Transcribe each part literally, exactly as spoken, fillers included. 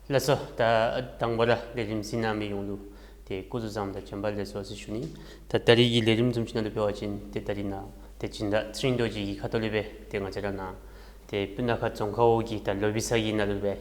ལགས་སོ། ད་དང་པ་ར་ལས་རིམ་གཟིགས་གནང་མི་ཡོངས་ལུ་ཏེ་སྐུ་གཟུགས་བཟང་དང་བྱོན་པ་ལེགས་སོ་ཟེར་ཞུ་ནི། ད་ད་རིས་ཀྱི་ལས་རིམ་བཟུམ་ཅིག་ནང་ལུ་འབད་བ་ཅིན་ཏེ་ད་རིས་ནཱ་ཏེ་སྦྱིན་བདག་ཚེ་རིང་རྡོ་རྗེ་གི་ཁ་ཐུག་ལས་སྦེ་ཏེ་ང་བཅས་ར་ནཱ་ཏེ་སྤུ་ན་ཁ་རྫོང་ཁག་འོག་གི་ད་ལོ་བི་ས་གི་ནང་ལུ་སྦེ་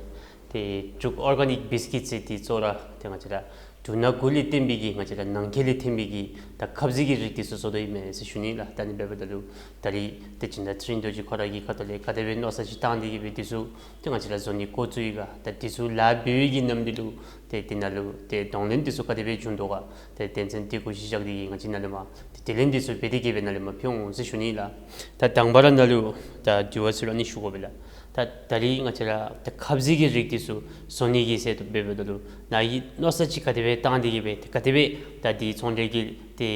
ཏེ་འབྲུག་ཨོར་ག་ནིཀ་བིསི་ཀིཊ་ཟེར་འདི་ཚུ་ར་ཏེ་ང་བཅས་ར་འབྲུ་སྣ་དགུ་ལས་བརྟེན་པའི་གི་ང་བཅས་ར་ནང་འཁོད་ལས་ཐོན་པའི་གི་ད་ཁབ་ཟས་ཀྱི་རིགས་འདི་ཚུ་བཟོ་དོ་ཨིན་མས་ཟེར་ཞུ་ནི་ལགས། ད་ནི་འབདཝ་ད་ལུ་ད་རིས་ཏེ་སྦྱིན་བདག་ཚེ་རིང་རྡོ་རྗེ་ཁོ་ར་གི་ཁ་ཐུག་ལས་ག་དེ་སྦེ་མནོ་བསམ་ཅིག་བཏང་སྟེ་གི་སྦེ་འདི་ཚུ་ཏེ་ང་བཅས་ར་བཟོ་ནི་འགོ་བཙུགས་ཡི་ག། ད་འདི་ཚུ་ལཱ་འབད་བའི་གི་ནམ་དུས་ལུ་ཏེ་འདི་ནང་ལུ་ཏེ་གདོང་ལེན་འདི་ཚུ་ག་དེ་སྦེ་བྱུང་དོ་ག། ཏེ་དོན་ཚན་འདི་གུ་གཞི་བཞག་སྟེ་གི་ང་བཅས་ནཱ་ལས་མར་ཏེ་དྲི་ལན་འདི་ཚུ་འབད་དེ་གི་སྦེ་ནཱ་ལས་མར་ཕུལ་འོང་ཟེར་ཞུ་ནི་ལགས། ད་དང་པ་ར་ནཱ་ལུ་ད་དྲི་བ་ཟེར་རུང་ཨ་ནི་ཞུ་དགོ་པས་ལགས། ད་ད་རིས་ང་བཅས་ར་ད་ཁབ་ཟས་ཀྱི་རིགས་འདི་ཚུ་བཟོ་ནི་གི་ཟེར་དོ་འབདཝ་ད་ལུ་ནཱ་གིས་མནོ་བསམ་ཅིག་ག་དེ་སྦེ་བཏང་སྟེ་གི་སྦེ་ཏེ་ག་དེ་སྦེ་ད་འདི་ཚོང་འབྲེལ་གྱི་ཏེ་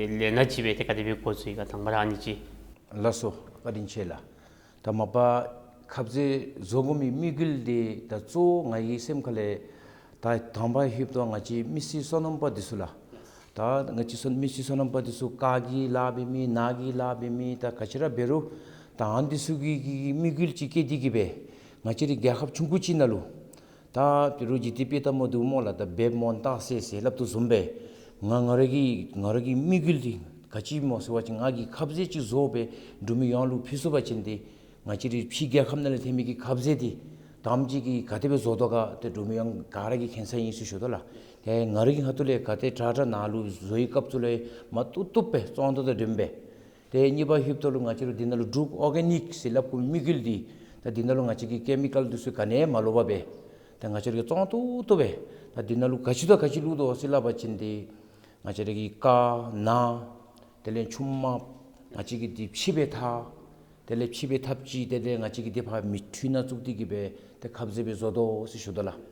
ལས་སྣ་ཅིག་སྦེ་ཏེ་ག་དེ་སྦེ་འགོ་བཙུགས་ཡི་ག། དང་པ་ར་ཨ་ནི་ཅིག། ལགས་སོ། བཀའ་དྲིན་ཆེ་ལགས། ད་མ་པ་ཁབ་ཟས་བཟོ་དགོ་མི་དམིགས་ཡུལ་འདི་ད་གཙོ་བོ་ང་གི་སེམས་ཁ་ལས་ད་དང་པ་ལྷོདཔ་ད་ང་བཅས་མི་སེར་སོ་ནམ་པ་འདི་ཚུ་ལགས། ད་ང་བཅས་སོ་མི་སེར་སོ་ནམ་པ་འདི་ཚུ་ཀར་གྱི་ལཱ་འབད་མི་ནཱ་གི་ལཱ་འབད་མི་ད་ག་ཅི་ར་འབད་རུང་ད་ཨ་ནི་འདི་ཚུ་གི་གི་དམིགས་ཡུལ་ཅིག་བསྐྱེད་དེ་གི་སྦེ་ང་བཅས་རའི་རྒྱལ་ཁབ་ཆུང་ཀུ་ཅིག་ནང་ལུ་ད་འབད་རུང་ཇི་ཌི་པི་ལྟ་མོ་འདུག་སྨོ་ལགས། ད་འབདཝ་མོ་ད་ཟེར་ཟེར་སླབ་དོ་བཟུམ་སྦེ་ང་ང་ར་གི་ང་ར་གི་དམིགས་ཡུལ་འདི་ག་ཅི་སྨོ་ཟེར་བ་ཅིན་ང་གིས་ཁབ་ཟས་ཅིག་བཟོ་སྦེ་འབྲུག་མི་ཡོངས་ལུ་ཕུལ་ཚུགས་པ་ཅིན་ཏེ་ང་བཅས་རའི་ཕྱི་རྒྱལ་ཁབ་ནང་ལས་ཐོན་མི་གི་ཁབ་ཟས་འདི་དམ་ཅིག་གིས་ག་དེ་སྦེ་བཟོ་དོ་ག་ཏེ་འབྲུག་མི་ཡོངས་ག་ར་གིས་མཁྱེན་ས་ཨིན་ཟེར་ཞུ་དོ་ལགས། ཏེ་ང་ར་གི་ཁ་ཐུག་ལས་ག་དེ་དྲག་དྲག་ནཱ་ལུ་བཟོ་བའི་སྐབས་སུ་ལས་མ་བཏུབ་བཏུབ་སྦེ་བཙོང་དོ་དང་འགྲིམ་སྦེ། ཏེ་གཉིས་པ་ལྷོདཔ་ད་ལུ་ང་བཅས་ར་འདི་ནང་ལུ་འབྲུག་ཨོར་ག་ནིཀ་ཟེར་སླབ་དགོ་མི་དམིགས་ཡུལ་འདི་ད་འདི་ནང་ལུ་ང་བཅས་ཀྱིས་ཀེ་མི་ཀཱལ་འདི་ཚུ་ག་ནི་ཡང་མ་བླུགས་པར་སྦེ་ད་ང་བཅས་ར་གིས་བཙོང་བཏུབ་བཏུབ་སྦེ་ད་འདི་ནང་ལུ་ག་ཅི་དང་ག་ཅི་བླུགས་དོ་ཟེར་སླབ་པ་ཅིན་ཏེ་ང་བཅས་ར་གི་ཀར་ནཱ་དེ་ལས་ཆུམ་དམརཔོ་ང་བཅས་ཀྱིས་འདི་ཕྱེ་སྦེ་འཐག། དེ་ལས་ཕྱེ་སྦེ་འཐགཔ་ཅིག་དེ་ལས་ང་བཅས་ཀྱིས་འདི་ཕར་མེ་འཕྲུལ་ནང་བཙུགས་ཏེ་གི་སྦེ་ཏེ་ཁབ་ཟས་སྦེ་བཟོ་དོ་ཟེར་ཞུ་དོ་ལགས།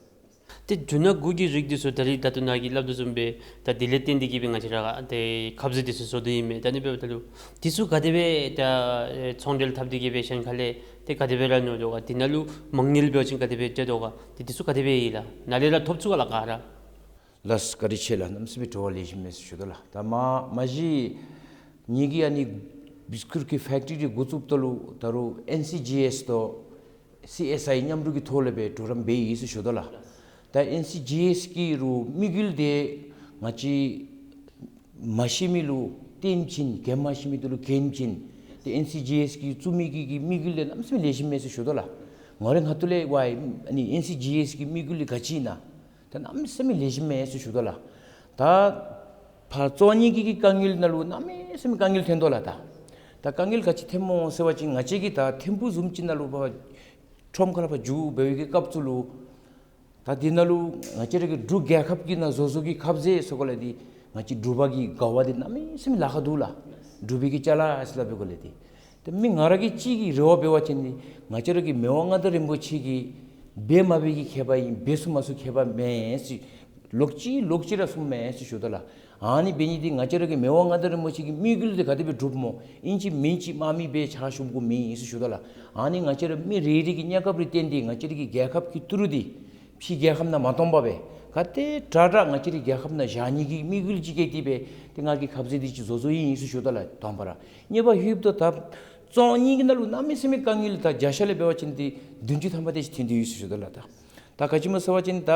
ཏེ་འབྲུ་སྣ་དགུ་གི་རིགས་འདི་ཚུ་ད་རིས་ད་ལྟོ་ནཱ་གིས་སླབ་དོ་བཟུམ་སྦེ་ད་འདི་ལས་བརྟེན་ཏེ་གི་སྦེ་ང་བཅས་ར་ཏེ་ཁབ་ཟས་འདི་ཚུ་བཟོ་དོ་ཨིན་མས། ད་ཨ་ནི་འབདཝ་ད་ལུ་འདི་ཚུ་ག་དེ་སྦེ་ད་ཨེ་ཚོང་འབྲེལ་འཐབ་སྟེ་གི་སྦེ་གཞན་ཁ་ལས་ཏེ་ག་དེ་སྦེ་ར་ཉོ་དོ་ག། འདི་ནང་ལུ་མ་དངུལ་འབད་བ་ཅིན་ག་དེ་སྦེ་སྤྲོད་དོ་ག། ཏེ་འདི་ཚུ་ག་དེ་སྦེ་ཨིན་ལགས། ནཱ་ལས་ར་ཐོབ་ཚུགས་ག་ལགས་ག་ར། ལགས་སོ། བཀའ་དྲིན་ཆེ་ལགས། གནམ་མེད་ས་མེད་དྲི་བ་ལེགས་ཤོམ་མས་ཟེར་ཞུ་དོ་ལགས། ད་མ་མ་གཞི་ངེ་གི་ཨ་ནི་བིསི་ཀིཊ་གི་ཕེཀ་ཊི་རི་འགོ་བཙུགསཔ་ད་ལུ་ད་རུང་ཨེན་སི་ཇི་ཨེསི་དང་སི་ཨེསི་ཨའི་མཉམ་རུབ་ཀྱི་ཐོག་ལས་སྦེ་གྲོགས་རམ་འབད་ཡི་ཟེར་ཞུ་དོ་ལགས། ད་ཨེན་སི་ཇི་ཨེསི་གི་རུང་དམིགས་ཡུལ་འདི་ང་བཅས་མ་ཤེས་མི་ལུ་སྟོན་བྱིན་གྱོན་མ་ཤེས་མི་འདི་ལུ་གྱོན་བྱིན་ཏེ་ཨེན་སི་ཇི་ཨེསི་གིས་བཙུགས་མི་གི་གི་དམིགས་ཡུལ་འདི་གནམ་མེད་ས་མེད་ལེགས་ཤོམ་མས་ཟེར་ཞུ་དོ་ལགས། ང་རའི་ཁ་ཐུག་ལས་འབད་བ་ཅིན་ཨ་ནི་ཨེན་སི་ཇི་ཨེསི་གི་དམིགས་ཡུལ་འདི་ག་ཅི་ཨིན་ན། ད་གནམ་མེད་ས་མེད་ལེགས་ཤོམ་མས་ཟེར་ཞུ་དོ་ལགས། ད་ཕར་བཙོང་ནི་གི་གི་དཀའ་ངལ་ནང་ལུ་གནམ་མེད་ས་མེད་དཀའ་ངལ་ཐོན་དོ་ལགས། ད་ད་དཀའ་ངལ་ག་ཅི་ཐོནམ་སྨོ་ཟེར་བ་ཅིན་ང་བཅས་ཀྱིས་ད་ཐིམ་ཕུག་བཟུམ་ཅིག་ནང་ལུ་ཕར་ཁྲོམ་ཁ་ལས་ཕར་འགྱོ་འབད་བའི་གི་སྐབས་སུ་ལུ་ད་འདི་ནང་ལུ་ང་བཅས་ར་གི་འབྲུག་རྒྱལ་ཁབ་ཀྱི་ནང་བཟོ་བཟོཝ་གི་ཁབ་ཟས་ཟེར་གོ་ལས་འདི་ང་བཅས་འབྲུག་པ་གི་དགའ་བ་འདི་གནམ་མེད་ས་མེད་ལཱ་ཁག་འདུག་ལགས། འབྲུག་པའི་གི་ཅ་ལ་ཟེར་སླབ་པའི་གོ་ལས་འདི། ད་མི་ང་ར་གིས་གཅིག་གི་རེ་བ་འབད་བ་ཅིན་འདི་ང་བཅས་ར་གི་མི་དབང་མངའ་བདག་རིན་པོ་ཆེ་གིས་འབད་མ་འབད་ཀྱི་ཁྱད་པར་ཨིན། འབད་ཚུགས་མ་ཚུགས་ཁྱད་པར་མེད་ཟེར་ལོག་ཅི་ལོག་ཅི་ར་གསུངམ་མས་ཟེར་ཞུ་དོ་ལགས། ཨ་ནི་འབད་ནི་འདི་ང་བཅས་ར་གི་མི་དབང་མངའ་བདག་རིན་པོ་ཆེ་གི་དམིགས་ཡུལ་འདི་ག་དེ་སྦེ་འགྲུབ་སྨོ། ཨིན་ཅི་མིན་ཅི་དམག་མི་སྦེ་ཕྱག་ཞུ་དགོཔ་མེད་ཟེར་ཞུ་དོ་ལགས། ཨ་ནི་ང་བཅས་ར་མི་རེ་རེ་གི་གནས་སྐབས་རེ་བརྟེན་ཏེ་ང་བཅས་ར་གི་རྒྱལ་ཁབ་ཀྱི་ཏི་རུ་འདི་ཕྱི་རྒྱལ་ཁབ་ནང་མ་གཏོང་པར་སྦེ་ག་དེ་དྲག་དྲག་ང་བཅས་ར་རྒྱལ་ཁབ་ནང་བཞག་ནི་གི་དམིགས་ཡུལ་ཅིག་བསྐྱེད་དེ་སྦེ་ཏེ་ང་གིས་ཁབ་ཟས་འདི་ཅིག་བཟོ་བཟོཝ་ཨིན་ཟེར་ཞུ་དོ་ལགས། དང་པ་ར། གཉིས་པ་ལྷོདཔ་ད་ད་བཙོང་ནི་གི་ནང་ལུ་གནམ་མེད་ས་མེད་དཀའ་ངལ་ད་བརྒྱ་ཆ་ལས་འབད་བ་ཅིན་འདི་བདུན་ཅུ་ཐམ་པ་དེ་ཅིག་ཐོན་ཏེ་ཡོད་ཟེར་ཞུ་དོ་ལགས། ད་ད་ག་ཅི་སྨོ་ཟེར་བ་ཅིན་ད་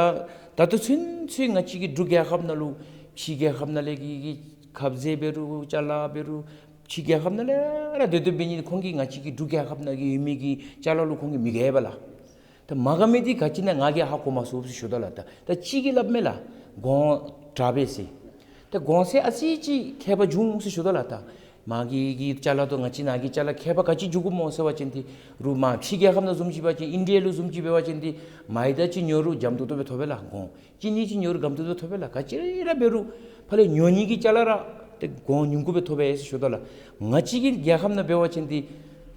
ད་ལྟོ་ཚུན་ཚོད་ང་བཅས་ཀྱི་འབྲུག་རྒྱལ་ཁབ་ནང་ལུ་ཕྱི་རྒྱལ་ཁབ་ནང་ལས་ཀྱི་གི་ཁབ་ཟས་འབད་རུང་ཅ་ལ་འབད་རུང་ཕྱི་རྒྱལ་ཁབ་ནང་ལས་ར་སྡོད་སྡོད་འབད་ནི་ཁོང་གིས་ང་བཅས་ཀྱི་འབྲུག་རྒྱལ་ཁབ་ནང་གི་ཡོད་མི་གི་ཅ་ལ་ལུ་ཁོང་གིས་མི་དགའ་བས་ལགས། ད་མ་དགའ་མི་འདི་ག་ཅི་ཨིན་ན་ང་གིས་ཧ་གོ་མ་ཚུགས་ཟེར་ཞུ་དོ་ལགས། ད་ད་གཅིག་གིས་སླབ་མས་ལགས། གོང་དྲག་པས་ཟེར། ད་གོང་ཚད་ཨ་ཙི་ཅིག་ཁྱད་པར་འབྱུང་ཟེར་ཞུ་དོ་ལགས། ད་མ་གི་གི་ཅ་ལ་དང་ང་བཅས་ནཱ་གི་ཅ་ལ་ཁྱད་པར་ག་ཅི་འགྱོ་དགོཔ་སྨོ་ཟེར་བ་ཅིན་འདི་རུང་མ་ཕྱི་རྒྱལ་ཁབ་ནང་བཟུམ་ཅིག་འབད་བ་ཅིན་ཨིན་ཌི་ཡ་ལུ་བཟུམ་ཅིག་འབད་བ་ཅིན་འདི་མའི་དཱ་ཅིག་ཉོ་རུང་འཇམ་ཏོག་ཏོ་སྦེ་ཐོབ་པས་ལགས། གོང་ཅི་ནི་ཅིག་ཉོ་རུང་འཇམ་ཏོག་ཏོ་སྦེ་ཐོབ་པས་ལགས། ག་ཅི་ར་འབད་རུང་ཕར་ལས་ཉོ་ནི་གི་ཅ་ལ་ར་ཏེ་གོང་ཉུང་ཀུ་སྦེ་ཐོབ་པས་ཟེར་ཞུ་དོ་ལགས། ང་བཅས་ཀྱི་རྒྱལ་ཁབ་ནང་འབད་བ་ཅིན་འདི་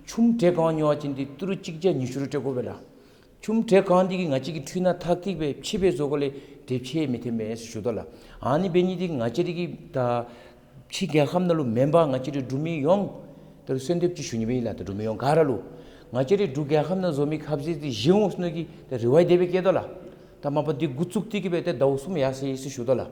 ཆུམ་ཏེ་གང་ཉོ་བ་ཅིན་འདི་ཏི་རུ་གཅིག་བརྒྱ་ཉི་ཤུ་རུ་སྤྲོད་དགོ་པས་ལགས། ཆུམ་ཏེ་གང་འདི་གིས་ང་བཅས་ཀྱིས་འཕྲུལ་ནང་འཐག་སྟེ་སྦེ་ཕྱེ་སྦེ་བཟོ་དགོ་ལས་ཏེ་ཕྱེ་མི་ཐོན་པས་ཟེར་ཞུ་དོ་ལགས། ཨ་ནི་འབད་ནི་འདི་ང་བཅས་ར་གི་ད་ཕྱི་རྒྱལ་ཁབ་ནང་ལུ་མེན་པར་ང་བཅས་རའི་འབྲུག་མི་ཡོངས་ད་རུང་གསོལ་འདེབས་ཅིག་ཞུ་ནི་སྦེ་ཨིན་ལགས། ད་འབྲུག་མི་ཡོངས་ག་ར་ལུ་ང་བཅས་རའི་འབྲུག་རྒྱལ་ཁབ་ནང་བཟོ་མི་ཁབ་ཟས་འདི་བཞེས་འོང་ཟེར་མནོ་གི་ད་རེ་བ་དེ་སྦེ་བསྐྱེད་དོ་ལགས། ད་མ་པ་འདི་འགོ་བཙུགས་ཏེ་གི་སྦེ་ད་ཟླཝ་གསུམ་ཡར་སོ་ཡི་ཟེར་ཞུ་དོ་ལགས།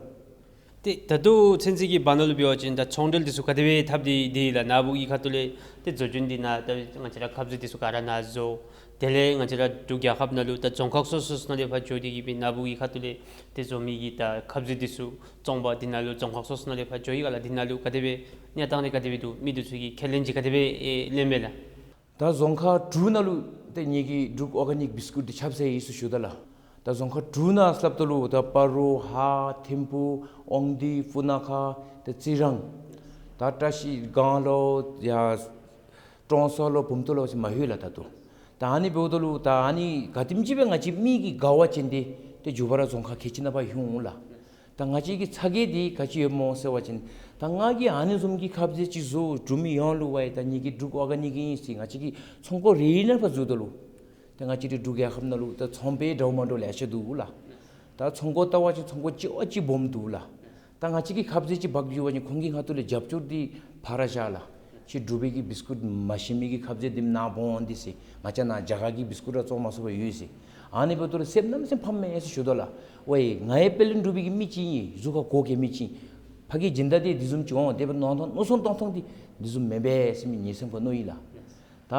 ཏེ་ད་ལྟོ་ཚུན་ཚོད་ཀྱི་བར་ན་ལུ་འབད་བ་ཅིན་ད་ཚོང་འབྲེལ་འདི་ཚུ་ག་དེ་སྦེ་འཐབ་སྟེ་འདི་ལགས། ནཱ་བུ་གི་ཁ་ཐུག་ལས་ཏེ་བཟོ་སྐྲུན་འདི་ནཱ་ད་ང་བཅས་ར་ཁབ་ཟས་འདི་ཚུ་ག་ར་ནཱ་བཟོ། དེ་ལས་ང་བཅས་ར་འབྲུག་རྒྱལ་ཁབ་ནང་ལུ་ད་རྫོང་ཁག་སོ་སོ་ནང་ལས་ཕར་འགྱོ་སྟེ་གི་སྦེ་ནཱ་བུ་གི་ཁ་ཐུག་ལས་ཏེ་བཟོ་མི་གི་ད་ཁབ་ཟས་འདི་ཚུ་བཙོང་པར་འདི་ནང་ལུ་རྫོང་ཁག་སོ་སོ་ནང་ལས་ཕར་འགྱོ་ཡི་ག་ལགས། འདི་ནང་ལུ་ག་དེ་སྦེ་གནས་སྟངས་འདི་ག་དེ་སྦེ་འདུག། མི་འདི་ཚུ་གི་ཁས་ལེན་ཅིག་ག་དེ་སྦེ་ཨེ་ལེན་མས་ལགས། ད་རྫོང་ཁག་དྲུག་ནང་ལུ་ཏེ་ངེ་གི་འབྲུག་ཨོར་ག་ནིཀ་བིསི་ཀུཊ་འདི་ཁྱབ་ཚར་ཡི་ཟེར་ཞུ་དོ་ལགས། ད་རྫོང་ཁག་དྲུག་ནང་ཟེར་སླབ་ད་ལུ་ད་སྤ་རོ་ཧཱ་ཐིམ་ཕུ་དབང་འདུས་སྤུ་ན་ཁ་ད་རྩི་རང་ད་བཀྲ་ཤིས་སྒང་ལོ་ཡ་ཀྲོང་གསར་ལོ་བུམ་ཐང་ལོ་ཟེར་མ་ལྷོད་ལགས་ད་ལྟོ། ད་ཨ་ནི་འབདཝ་ད་ལུ་ད་ཨ་ནི་ག་དེམ་ཅིག་སྦེ་ང་བཅས་མི་གི་དགའ་བ་ཅིན་ཏེ་ཏེ་མགྱོགས་པ་ར་རྫོང་ཁག་ཁལ་གཅིག་ནང་ཕར་ལྷོད་འོང་ལགས། ད་ང་བཅས་ཀྱི་ཚ་གྱང་འདི་ག་ཅི་ཡོདཔ་སྨོ་ཟེར་བ་ཅིན་ད་ང་གིས་ཨ་ནི་བཟུམ་གྱི་ཁབ་ཟས་ཅིག་བཟོ་འབྲུག་མི་ཡོངས་ལུ་ཝའི་ད་ངེ་གི་འབྲུག་ཨོར་ག་ནིཀ་ཨིན་ཟེར་ང་བཅས་ཀྱི་ཚོང་ཁང་རེ་རེ་ནང་ཕར་འཛུལཝ་ད་ལུ་ད་ང་བཅས་རའི་འབྲུག་རྒྱལ་ཁབ་ནང་ལུ་ད་ཚོང་པ་འདྲཝ་མ་འདྲཝ་ལེ་ཤ་འདུག་ལགས། ད་ཚོང་ཁང་བལྟ་བ་ཅིན་ཚོང་ཁང་གཅིག་བ་གཅིག་སྦོམ་འདུག་ལགས། ད་ང་བཅས་ཀྱིས་ཁབ་ཟས་ཅིག་འབག་འགྱོ་བ་ཅིན་ཁོང་གི་ཁ་ཐུག་ལས་རྒྱབ་སྐྱོར་འདི་ཕར་ར་བཞག་ལགས། ཁྱོད་འབྲུག་པའི་གི་བིསི་ཀུཊ་མ་ཤེས་མི་གི་ཁབ་ཟས་འདི་ནཱ་འབོ་འོང་འདི་ཟེར། ང་བཅས་ནཱ་རྒྱ་གར་གྱི་བིསི་ཀུཊ་ར་བཙོང་མ་ཚུགས་པར་ཡོད་ཟེར། ཨ་ནི་འབདཝ་ད་ལུ་སེམས་གནམ་མེད་ས་མེད་ཕམ་མས་ཟེར་ཞུ་དོ་ལགས། ཝའི་ང་ཡང་དཔལ་ལྡན་འབྲུག་པའི་གི་མི་ཅིག་ཨིན། གཟུགས་ཁར་གོ་གི་མི་ཅིག་ཨིན། ཕ་གི་སྦྱིན་བདག་འདི་འདི་བཟུམ་ཅིག་འོང་དེ་སྦེ་མནོ་ཐངས་མནོ་བསམ་གཏང་ཐངས་འདི་འདི་བཟུམ་མེན་པས་ཟེར་མི་ངེའི་སེམས་ཁར་མནོ་ཡི་ལགས། ད་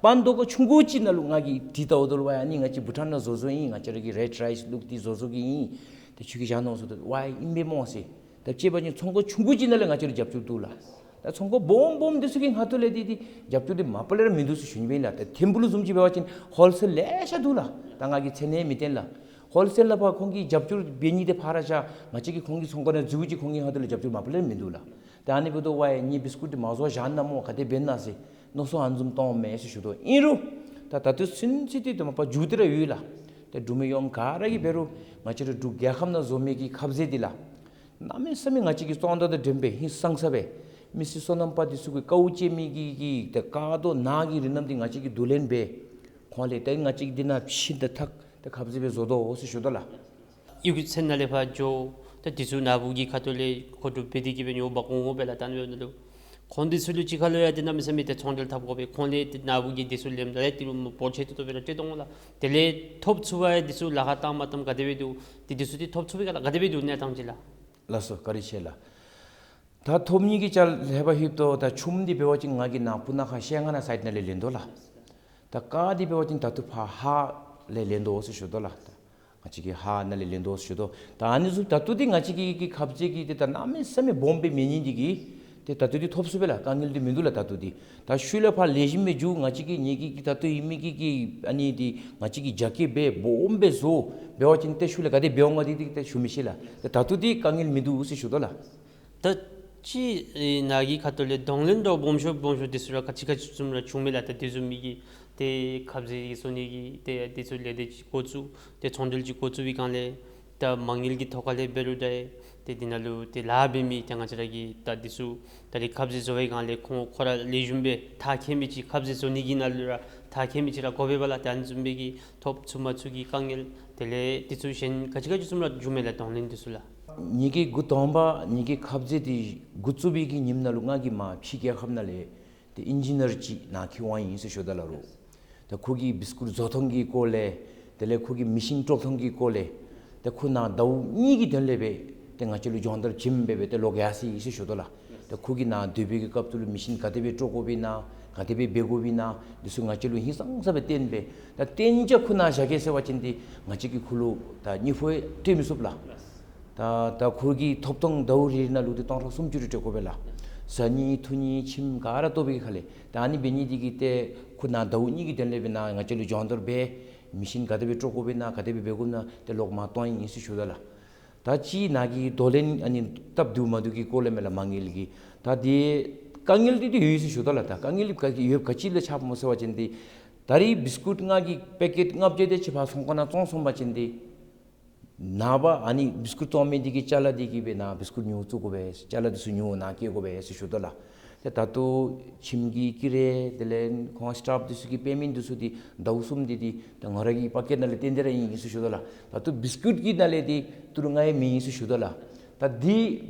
པཱན་དོ་ཀ་ཆུང་ཀུ་ཅིག་ནང་ལུ་ང་གིས་དྲིས་བལྟཝ་ད་ལུ་ཝའི་ཨ་ནི་ང་བཅས་བྷུ་ཊཱན་ནང་བཟོ་བཟོཝ་ཨིན། ང་བཅས་ར་གི་རེཌ་རའིསི་བླུགས་ཏེ་བཟོ་བཟོཝ་གི་ཨིན། ཏེ་ཁྱོད་ཀྱིས་བཞག་ནུག་ཟེརཝ་ད་ཝའི་ཨིན་པས་སྨོ་ཟེར། ད་ཅི་འབད་བ་ཅིན་ཚོང་ཁང་ཆུང་ཀུ་ཅིག་ནང་ལས་ང་བཅས་ལུ་རྒྱབ་སྐྱོར་འདུག་ལགས། ད་ཚོང་ཁང་སྦོམ་སྦོམ་འདི་ཚུ་གི་ཁ་ཐུག་ལས་འདི་འདི་རྒྱབ་སྐྱོར་འདི་མ་པ་ལས་ར་མིན་འདུག་ཟེར་ཞུ་ནི་ཨིན་ལགས། ད་ཐིམ་ཕུ་ལུ་བཟུམ་ཅིག་འབད་བ་ཅིན་ཧོལ་སེལ་ལེ་ཤ་འདུག་ལགས། ད་ང་གིས་མཚན་ནི་མི་བཏོན་ལགས། ཧོལ་སེལ་ལུ་ཕར་ཁོང་གིས་རྒྱབ་སྐྱོར་འབད་ནི་འདི་ཕར་ར་བཞག། ང་བཅས་ཀྱིས་ཁོང་གི་ཚོང་ཁང་ནང་འཛུལ་ཅི། ཁོང་གི་ཁ་ཐུག་ལས་རྒྱབ་སྐྱོར་མ་པ་ལས་ར་མིན་འདུག་ལགས། ད་ཨ་ནི་འབདཝ་ད་ཝའི་ངེའི་བིསི་ཀུཊ་འདི་མ་བཟོ་བར་བཞག་ན་སྨོ་ག་དེ་འབད་ན་ཟེར་མནོ་བསམ་ཨ་ནི་བཟུམ་གཏངམ་མས་ཟེར་ཞུ་དོ། ཨིན་རུང་ད་ད་ལྟོ་ཚུན་ཚོད་འདི་ད་མ་པ་མཇུག་འདི་ར་ཡོད་ལགས། ཏེ་འབྲུག་མི་ཡོངས་ག་ར་གིས་འབད་རུང་ང་བཅས་རའི་འབྲུག་རྒྱལ་ཁབ་ནང་བཟོ་མི་གི་ཁབ་ཟས་འདི་ལགས། གནམ་མེད་ས་མེད་ང་བཅས་ཀྱིས་བཙོང་ད་དང་འགྲན་སྦེ་ཧིང་སངས་ས་སྦེ་མི་སེར་སོ་ནམ་པ་འདི་ཚུ་གི་དཀའཝ་སྤྱད་མི་གི་གི་ཏེ་དཀའ་སྡུག་ནང་གི་རིགས་རྣམ་འདི་ང་བཅས་ཀྱིས་བསྡུ་ལེན་འབད། ཁོང་ལས་ཏེ་ང་བཅས་ཀྱིས་འདི་ནང་ཕྱི་ད་ཐག་ཏེ་ཁབ་ཟས་སྦེ་བཟོ་དོ་ཟེར་ཞུ་དོ་ལགས། གཡུས་ཚན་ནང་ལས་ཕར་འགྱོ། ད་འདི་ཚུ་ནཱ་བུ་གི་ཁ་ཐུག་ལས་མཁོ་སྒྲུབ་འབད་དེ་གི་སྦེ་ཉོ་འབག་འོང་འོང་པས་ལགས། ད་ཨ་ནི་འབདཝ་ད་ལུ་ཁོང་འདི་ཚུ་ལུ་ཅིག་ཁར་ལུ་ཡང་ཏེ་གནམ་མེད་ས་མེད་ཏེ་ཚོང་འབྲེལ་འཐབ་དགོ་པས། ཁོང་ལས་ཏེ་ནཱ་བུ་གིས་འདི་ཚུ་ལེནམ་ད་ལས་ཏེ་ལུ་མི་འབོར་ཆེ་ཏོག་ཏོ་སྦེ་ར་སྤྲོད་དོ་འོང་ལགས། དེ་ལས་ཐོབ་ཚུགས་པར་འདི་ཚུ་ལཱ་ཁག་བཏང་མ་བཏངམ་ག་དེ་སྦེ་འདུག། ཏེ་འདི་ཚུ་འདི་ཐོབ་ཚུགས་པས་ག་ལགས། ག་དེ་སྦེ་འདུག་གནས་སྟངས་ཅིག་ལགས། ལགས་སོ། བཀའ་དྲིན་ཆེ་ལགས། ད་ཐོབ་ནི་གི་ཅ་ལ་ལྷོདཔ་ཨིན་དོ། ད་ཆུམ་འདི་འབད་བ་ཅིན་ང་གིས་ནཱ་སྤུ་ན་ཁ་ཤེལ་རྔ་ནང་སའིཌ་ནང་ལས་ལེན་དོ་ལགས། ད་ཀར་འདི་འབད་བ་ཅིན་ད་ལྟོ་ཕར་ཧཱ་ལས་ལེན་དོ་ཟེར་ཞུ་དོ་ལགས། ད་ང་བཅས་ཀྱིས་ཧཱ་ནང་ལས་ལེན་དོ་ཟེར་ཞུ་དོ། ད་ཨ་ནི་ཚུ་ད་ལྟོ་འདི་ང་བཅས་ཀྱི་གི་ཁབ་ཟས་ཀྱི་འདི་ད་གནམ་མེད་ས་མེད་སྦོམ་སྦེ་མེད་ནི་འདི་གིས་ཏེ་ད་ལྟོ་འདི་ཐོབ་ཚུགས་པས་ལགས། དཀའ་ངལ་འདི་མིན་འདུག་ལགས། ད་ལྟོ་འདི་ད་ཤུལ་ལས་ཕར་ལེགས་ཤོམ་སྦེ་འགྱོ། ང་བཅས་ཀྱིས་ངེ་གི་གི་ད་ལྟོ་ཨིན་མི་གི་གི་ཨ་ནི་འདི་ང་བཅས་ཀྱིས་རྒྱ་སྐྱེད་འབད་སྦོམ་སྦེ་བཟོ་འབད་བ་ཅིན་ཏེ་ཤུལ་ལས་ག་དེ་འབད་འོང་ག་འདི་འདི་ཏེ་ཞུ་མི་ཤེས་ལགས། ཏེ་ད་ལྟོ་འདི་དཀའ་ངལ་མིན་འདུག་ཟེར་ཞུ་དོ་ལགས། ད་ཅི་ཨེ་ནཱ་གི་ཁ་ཐུག་ལས་གདོང་ལེན་འདྲཝ་སྦོམ་ཤོས་སྦོམ་ཤོས་འདི་ཚུ་ར་ག་ཅི་ག་ཅི་བཟུམ་ར་བྱུངམ་མས་ལགས། ད་འདི་བཟུམ་མའི་གི་ཏེ་ཁབ་ཟས་ཀྱི་བཟོ་ནི་གི་ཏེ་འདི་ཚུ་ལས་སྡེ་ཅིག་འགོ་བཙུགས་ཏེ་ཚོང་འབྲེལ་ཅིག་འགོ་བཙུགས་པའི་སྒང་ལས་ད་མ་དངུལ་གྱི་ཐོག་ཁ་ལས་འབད་རུང་འདྲ་ཏེ་འདི་ནང་ལུ་ཏེ་ལཱ་འབད་མི་ཏེ་ང་བཅས་ར་གི་ད་འདི་ཚུ་ད་རེས་ཁབ་ཟས་བཟོ་བའི་སྒང་ལས་ཁོང་ཁོ་ར་ལེགས་ཤོམ་སྦེ་ཐབས་མཁས་མི་ཅིག་ཁབ་ཟས་བཟོ་ནི་གི་ནང་ལུ་ར་ཐབས་མཁས་མི་ཅིག་ར་དགོ་པས་པ་ལགས། ཏེ་ཨ་ནི་བཟུམ་མའི་གི་ཐོབ་ཚུགས་མ་ཚུགས་ཀྱི་དཀའ་ངལ་དེ་ལས་འདི་ཚུ་གཞན་ག་ཅི་ག་ཅི་བཟུམ་ར་བྱུངམ་མས་ལགས། གདོང་ལེན་འདི་ཚུ་ལགས། ངེ་གི་འགོ་དང་པ་ངེ་གི་ཁབ་ཟས་འདི་འགོ་བཙུགས་པའི་གི་ཉིནམ་ནང་ལུ་ང་གིས་མར་ཕྱི་རྒྱལ་ཁབ་ནང་ལས་ཏེ་ཨིན་ཇི་ནིར་ཅིག་ནཱ་འཁྱིད་འོང་ཡི་ཟེར་ཞུ་དོ་ལགས་རོ། ཏེ་ཁོ་གིས་བིསི་ཀུཊ་བཟོ་ཐངས་ཀྱི་སྐོར་ལས་དེ་ལས་ཁོ་གིས་མེ་ཤིན་དཀྲོག་ཐངས་ཀྱི་སྐོར་ལས་ཏེ་ཁོ་ནཱ་ཟླཝ་གཉིས་ཀྱི་དོན་ལས་སྦེ་ཏེ་ང་བཅས་ལུ་སྦྱོང་བརྡར་བྱིནམ་སྦེ་སྦེ་ཏེ་ལོག་ཡར་སོ་ཡི་ཟེར་ཞུ་དོ་ལགས། ཏེ་ཁོ་གིས་ནཱ་སྡོད་པའི་གི་སྐབས་སུ་ལུ་མེ་ཤིན་ག་དེ་སྦེ་དཀྲོག་དགོཔ་ཨིན་ན་ག་དེ་སྦེ་འབད་དགོཔ་ཨིན་ན་འདི་ཚུ་ང་བཅས་ལུ་ཧིང་སངས་ས་སྦེ་སྟོན་སྦེ། ད་སྟོན་བྱ་ཁོ་ནཱ་བཞག་གེ་ཟེར་བ་ཅིན་ཏེ་ང་བཅས་ཀྱིས་ཁོ་ལུ་ད་སྙིང་ཕུག་སྤྲོད་མི་ཚུགས་ལགས། ད་ད་ཁོ་གི་ཐོབ་ཐངས་ཟླཝ་རེ་རེ་ནང་ལུ་ཏེ་སྟོང་ཕྲག་སུམ་ཅུ་རེ་སྤྲོད་དགོ་པས་ལགས། བཟའ་ནི་འཐུང་ནི་ཁྱིམ་ག་ར་བཏོག་པའི་ཁ་ལས། ད་ཨ་ནི་འབད་ནི་འདི་གིས་ཏེ་ཁོ་ནཱ་ཟླཝ་གཉིས་ཀྱི་དོན་ལས་སྦེ་ནཱ་ང་བཅས་ལུ་སྦྱོང་བརྡར་འབད། མེ་ཤིན་ག་དེ་སྦེ་དཀྲོག་དགོཔ་ཨིན་ན་ག་དེ་སྦེ་འབད་དགོཔ་ཨིན་ན་ཏེ་ལོག་མར་གཏང་ཡི་ཟེར་ཞུ་དོ་ལགས། ད་ཅི་ནཱ་གི་གདོང་ལེན་ཨ་ནི་སྟབས་བདེཝ་མ་བདེཝ་གི་སྐོར་ལས་མས་ལགས། མ་དངུལ་གྱི་ད་འདི་དཀའ་ངལ་འདི་ཏེ་ཡོད་ཟེར་ཞུ་དོ་ལགས། ད་དཀའ་ངལ་ག་ཡོདཔ་ག་ཅི་ལས་ཁྱབ་སྨོ་ཟེར་བ་ཅིན་ཏེ་ད་རེས་བིསི་ཀུཊ་ང་གིས་པེ་ཀེཊ་ལྔ་བརྒྱ་དེ་ཅིག་ཕར་ཚོང་ཁང་ནང་བཙོང་སོང་པ་ཅིན་ཏེ་ནངས་པ་ཨ་ནི་བིསི་ཀུཊ་བཙོང་མི་འདི་གི་ཅ་ལ་འདི་གིས་སྦེ་ནཱ་བིསི་ཀུཊ་ཉོ་བཙུགས་དགོ་པས། ཅ་ལ་འདི་ཚུ་ཉོ་ནཱ་བསྐྱལ་དགོ་པས་ཟེར་ཞུ་དོ་ལགས། ཏེ་ད་ལྟོ་ཁྱིམ་གྱི་ཀི་རེ་དེ་ལས་ཁོང་སི་ཊཕ་འདི་ཚུ་གི་པེ་མེནཊ་འདི་ཚུ་འདི་ཟླཝ་གསུམ་འདི་འདི་ད་ང་ར་གི་པོ་ཀེཊ་ནང་ལས་བཏོན་ཏེ་ར་ཨིན་ཟེར་ཞུ་དོ་ལགས། ད་ལྟོ་བིསི་ཀུཊ་ཀྱི་ནང་ལས་འདི་ཏི་རུ་ང་ཡང་མེད་ཟེར་ཞུ་དོ་ལགས། ད་འདི་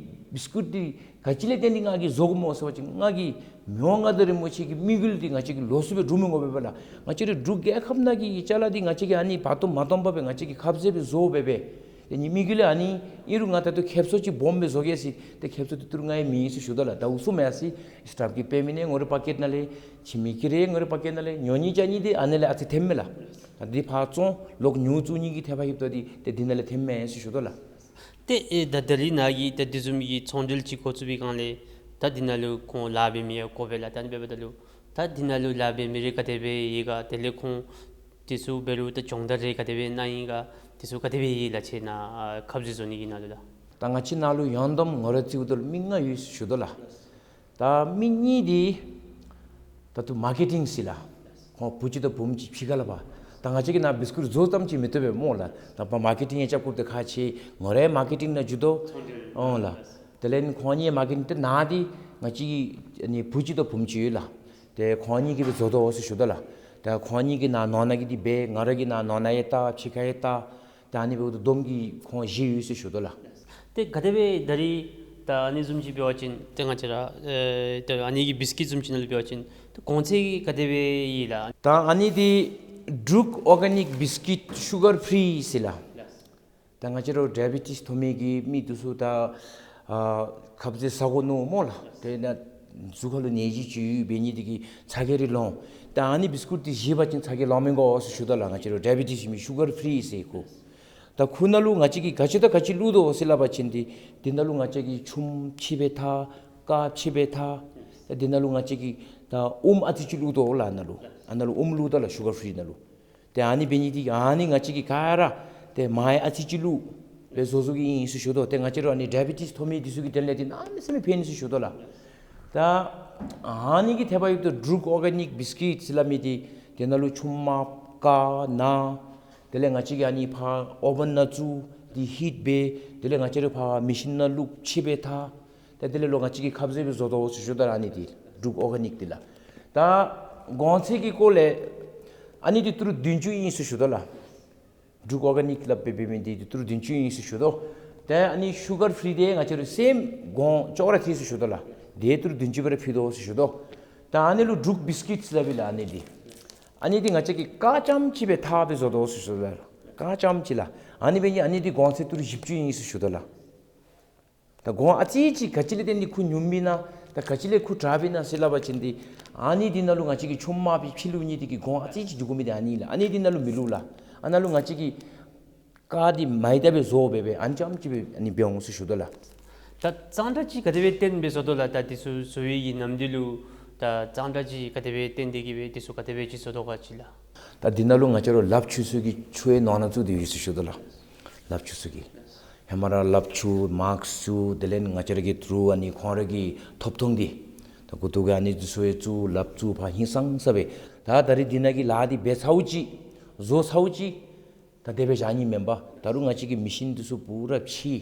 བིསི་ཀུཊ་འདི་ག་ཅི་ལས་བརྟེན་ཏེ་ང་གིས་བཟོ་དགོཔ་སྨོ་ཟེར་བ་ཅིན་ང་གིས་མི་དབང་མངའ་བདག་རིན་པོ་ཆེ་གི་དམིགས་ཡུལ་འདི་ང་བཅས་ཀྱིས་ལོགས་སུ་སྦེ་སྒྲུབ་མི་དགོ་པས་པ་ལགས། ང་བཅས་རའི་འབྲུག་རྒྱལ་ཁབ་ནང་གི་ཅ་ལ་འདི་ང་བཅས་ཀྱིས་ཨ་ནི་བར་སྟོང་མ་བཏོན་པར་སྦེ་ང་བཅས་ཀྱིས་ཁབ་ཟས་སྦེ་བཟོ་སྦེ་སྦེ་ ཏེ་ངེའི་དམིགས་ཡུལ་ལས་ཨ་ནི་ཨིན་རུང་ང་ད་ལྟོ་ཁེབ་སང་ཅིག་སྦོམ་སྦེ་བཟོ་གེ་ཟེར། ཏེ་ཁེབ་སང་དེ་ཏི་རུ་ང་ཡང་མེད་ཟེར་ཞུ་དོ་ལགས། ད་ཨུ་ཚུགས་མེད་ཟེར། སི་ཊམ་གི་པེ་མེནཊ་ཡང་ངོ་རེ་པ་ཀེཊ་ནང་ལས་ཨིན། ཕྱི་མི་ཀི་རེ་ཡང་ངོ་རེ་པ་ཀེཊ་ནང་ལས་ཨིན། ཉོ་ནི་བཅའ་ནི་འདི་ཨ་ནི་ལས་ཨ་ཙི་ཐེམ་མས་ལགས། ད་འདི་ཕར་བཙོང་ལོག་ཉོ་བཙུགས་ནི་གི་ཐད་ཕར་ལྷོདཔ་ད་འདི་ཏེ་འདི་ནང་ལས་ཐེམ་མས་ཟེར་ཞུ་དོ་ལགས། ཏེ་ཨེ་ད་ད་རིས་ནཱ་གིས་ད་དེ་བཟུམ་གྱི་ཚོང་འབྲེལ་ཅིག་འགོ་བཙུགས་པའི་སྒང་ལས་ད་འདི་ནང་ལུ་ཁོང་ལཱ་འབད་མི་ཡང་དགོ་པས་ལགས། ད་ཨ་ནི་འབདཝ་ད་ལུ་ད་འདི་ནང་ལུ་ལཱ་འབད་མི་རེ་ག་དེ་སྦེ་ཡོད་ག། དེ་ལས་ཁོང་དེ་ཚུ་འབད་རུང་ད་སྦྱོང་བརྡར་རེ་ག་དེ་སྦེ་གནང་ཡི་ག། དེ་ཚུ་ག་དེ་སྦེ་ཡོད་ལགས། ཁྱེད་ནཱ་ཨ་ཁབ་ཟས་བཟོ་ནི་གི་ནང་ལུ་ལགས། ད་ང་བཅས་ནཱ་ལུ་ཡང་དམ་ངོ་ར་རྩིཝ་ད་ལུ་མི་ལྔ་ཡོད་ཟེར་ཞུ་དོ་ལགས། ད་མི་གཉིས་འདི་ད་ལྟོ་མར་ཀེ་ཊིང་ཟེར་ལགས། ཁོང་བུ་གཅིག་དང་བུམོ་གཅིག་ཕྱི་ཁ་ལས་ཕར། ད་ང་བཅས་ཀྱིས་ནཱ་བིསི་ཀུཊ་བཟོ་ཙམ་ཅིག་མི་བཏུབ་པས་སྨོ་ལགས། ད་ཕར་མར་ཀེ་ཊིང་ཡང་རྐྱབ་དགོཔ་འདི་ཁག་ཆེ། ངོ་ར་མར་ཀེ་ཊིང་ནང་འགྱོ་དོ། ཨོ་ལགས། དེ་ལས་ཁོང་གཉིས་མར་ཀེ་ཊིང་ཏེ་ནཱ་འདི་ང་བཅས་ཀྱི་ཨ་ནི་བུ་གཅིག་དང་བུམོ་གཅིག་ཡོད་ལགས། ཏེ་ཁོང་གཉིས་ཀྱིས་སྦེ་བཟོ་དོ་ཟེར་ཞུ་དོ་ལགས། ཏེ་ཁོང་གཉིས་ཀྱིས་ནཱ་ནོར་ནང་གི་འདི་འབད། ང་ར་གིས་ནཱ་ནོར་ནང་ཡང་བལྟ། ཕྱི་ཁ་ཡང་བལྟ། ཏེ་ཨ་ནི་འབདཝ་ད་བསྡོམས་ཀྱིས་ཁོང་བཞི་ཡོད་ཟེར་ཞུ་དོ་ལགས། ཏེ་ག་དེ་སྦེ་ད་རིས་ད་ཨ་ནི་བཟུམ་ཅིག་འབད་བ་ཅིན་ཏེ་ང་བཅས་ར་ཨེ་ད་ཨ་ནི་གི་བིསི་ཀིཊ་བཟུམ་ཅིག་ནང་ལུ་འབད་བ་ཅིན་ཏེ་གོང་ཚད་ཀྱི་ག་དེ་སྦེ་ཨིན་ལགས། ད་ཨ་ནི་འདི་འབྲུག་ཨོར་གེ་ནིཀ་བིསི་ཀིཊ་ཤུ་གར་ཕི་རི་ཟེར་ལགས། ད་ང་བཅས་ར་ཌའི་བི་ཊིས་ཐོབ་མི་གི་མི་འདི་ཚུ་ད་ཨ་ཁབ་ཟས་ཟ་དགོ་མནོ་སྨོ་ལགས། དེ་ནང་གཟུགས་ཁར་ལུ་ནད་གཞི་ཅིག་ཡོད་འབད་ནི་འདི་གིས་ཚ་གྱང་རེ་ལང་། ད་ཨ་ནི་བིསི་ཀིཊ་འདི་བཞེས་པ་ཅིན་ཚ་གྱང་ལང་མི་དགོ་ཟེར་ཞུ་དོ་ལགས། ང་བཅས་ར་ཌའི་བི་ཊིས་ཡོད་མི་ཤུ་གར་ཕི་རི་ཟེར་ཁོ། ད་ཁོ་ནང་ལུ་ང་བཅས་ཀྱིས་ག་ཅི་དང་ག་ཅི་བླུག་དོ་ཟེར་སླབ་པ་ཅིན་འདི་འདི་ནང་ལུ་ང་བཅས་ཀྱིས་ཆུམ་ཕྱེ་སྦེ་འཐག། ཀར་ཕྱེ་སྦེ་འཐག། ད་འདི་ནང་ལུ་ང་བཅས་ཀྱིས་ད་ཨུམ་ཨ་ཙི་ཅིག་བླུག་དོ་ལགས། ཨ་ནཱ་ལུ་ཨ་ནཱ་ལུ་ཨུམ་བླུག་དོ་ལགས། ཤུ་གར་ཕི་རི་ནང་ལུ། ཏེ་ཨ་ནི་འབད་ནི་འདི་ཨ་ནི་ང་བཅས་ཀྱིས་ག་ར་ཏེ་མར་ཡང་ཨ་ཙི་ཅིག་བླུག་སྦེ་བཟོ་བཟོཝ་ཨིན་ཟེར་ཞུ་དོ། ཏེ་ང་བཅས་ར་ཨ་ནི་ཌའི་བི་ཊིས་ཐོབ་མི་འདི་ཚུ་གི་དོན་ལས་འདི་གནམ་མེད་ས་མེད་ཕན་ཟེར་ཞུ་དོ་ལགས། ད་ཨ་ནི་གི་ཐད་ཕར་ལྷོདཔ་ད་འབྲུག་ཨོར་གེ་ནིཀ་བིསི་ཀིཊ་ཟེར་སླབ་མི་འདི་དེ་ནང་ལུ་ཆུམ་དམརཔོ་ཀར་ནཱ་དེ་ལས་ང་བཅས་ཀྱིས་ཨ་ནི་ཕར་ཨོ་བཱན་ནང་བཙུགས་ཏེ་ཧིཊ་འབད། དེ་ལས་ང་བཅས་ར་ཕར་མེ་ཤིན་ནང་བླུགས་ཕྱེ་སྦེ་འཐག། ད་དེ་ལས་ལོག་ང་བཅས་ཀྱིས་ཁབ་ཟས་སྦེ་བཟོ་དོ་ཟེར་ཞུ་དོ་ལགས། ཨ་ནི་འདི་འབྲུག་ཨོར་གེ་ནིཀ་འདི་ལགས། ད་གོང་ཚད་ཀྱི་སྐོར་ལས་ཨ་ནི་འདི་ཏི་རུ་བདུན་ཅུ་ཨིན་ཟེར་ཞུ་དོ་ལགས། འབྲུག་ཨོར་གེ་ནིཀ་ལས་འབད་འབད་མི་འདི་ཏི་རུ་བདུན་ཅུ་ཨིན་ཟེར་ཞུ་དོ། ཏེ་ཨ་ནི་ཤུ་གར་ཕི་རི་འདི་ང་བཅས་ར་སེམས་གོང་ཅོག་ར་འཐད་ཟེར་ཞུ་དོ་ལགས། འདི་ཏི་རུ་བདུན་ཅུ་སྦེ་ར་ཕུལ་དོ་ཟེར་ཞུ་དོ། ད་ཨ་ནི་ལུ་འབྲུག་བིསི་ཀིཊ་ཟེར་སླབ་ཨིན་ལགས། ཨ་ནི་འདི་ཨ་ནི་འདི་ང་བཅས་ཀྱིས་ཀར་རྐྱངམ་ཅིག་སྦེ་འཐག་སྦེ་བཟོ་དོ་ཟེར་ཞུ་དོ་ལགས། ཀར་རྐྱངམ་ཅིག་ལགས། ཨ་ནི་འབད་ནི་ཨ་ནི་འདི་གོང་ཚད་ཏི་རུ་བཞི་བཅུ་ཨིན་ཟེར་ཞུ་དོ་ལགས། ད་གོང་ཨ་ཙི་ཅིག་ག་ཅི་ལས་བརྟེན་ཏེ་ཁོ་ཉུངམ་ཨིན་ན་ད་ག་ཅི་ལས་ཁོ་དྲགཔ་ཨིན་ན་ཟེར་སླབ་པ་ཅིན་འདི་ཨ་ནི་འདི་ནང་ལུ་ང་བཅས་ཀྱིས་ཆུམ་དམརཔོ་ཅིག་ཕྱེ་བླུག་ནི་འདི་གིས་གོང་ཨ་ཙི་ཅིག་འགྱོ་དགོ་མི་འདི་ཨ་ནི་ལགས། ཨ་ནི་འདི་ནང་ལུ་མི་བླུག་ལགས། ཨ་ནཱ་ལུ་ང་བཅས་ཀྱིས་ཀར་འདི་མར་ཡར་ལྟ་སྦེ་བཟོ་སྦེ་སྦེ་ཨ་ནི་རྐྱངམ་ཅིག་སྦེ་ཨ་ནི་འབད་འོང་ཟེར་ཞུ་དོ་ལགས། ད་གཙང་སྦྲ་ཅིག་ག་དེ་སྦེ་བཏོན་སྦེ་བཟོ་དོ་ལགས། ད་འདི་ཚུ་བཟོ་བའི་གི་ནམ་དུས་ལུ་ད་གཙང་སྦྲ་ཅིག་ག་དེ་སྦེ་བཏོན་ཏེ་གི་སྦེ་འདི་ཚུ་ག་དེ་སྦེ་ཅིག་བཟོ་དོ་ག་ཅིག་ལགས། ད་འདི་ནང་ལུ་ང་བཅས་ར་ལགཔ་འཁྱུ་ས་གི་འཁྱུ་བའི་ནང་ན་བཙུགས་ཏེ་ཡོད་ཟེར་ཞུ་དོ་ལགས། ལགཔ་འཁྱུ་ས་གི་ཧེ་མ་ར་ལགཔ་འཁྱུ་མཱསཀ་འཁྱུ་དེ་ལས་ང་བཅས་ར་གི་ཏི་རུ་ཨ་ནི་ཁོང་ར་གི་ཐོབ་ཐངས་འདི་ད་མགུ་ཏོ་གི་ཨ་ནི་འདི་ཚུ་ཡང་བཙུགས་ལགཔ་བཙུགས་ཕར་ཧིང་སངས་ས་སྦེ། ད་ད་རིས་འདི་ནང་གི་ལཱ་འདི་འབད་ཚརཝ་ཅིག་བཟོ་ཚརཝ་ཅིག་ད་དེ་སྦེ་བཞག་ནི་མེན་པར་ད་རུང་ང་བཅས་ཀྱིས་མེ་ཤིན་འདི་ཚུ་པུ་ར་ཕྱེ་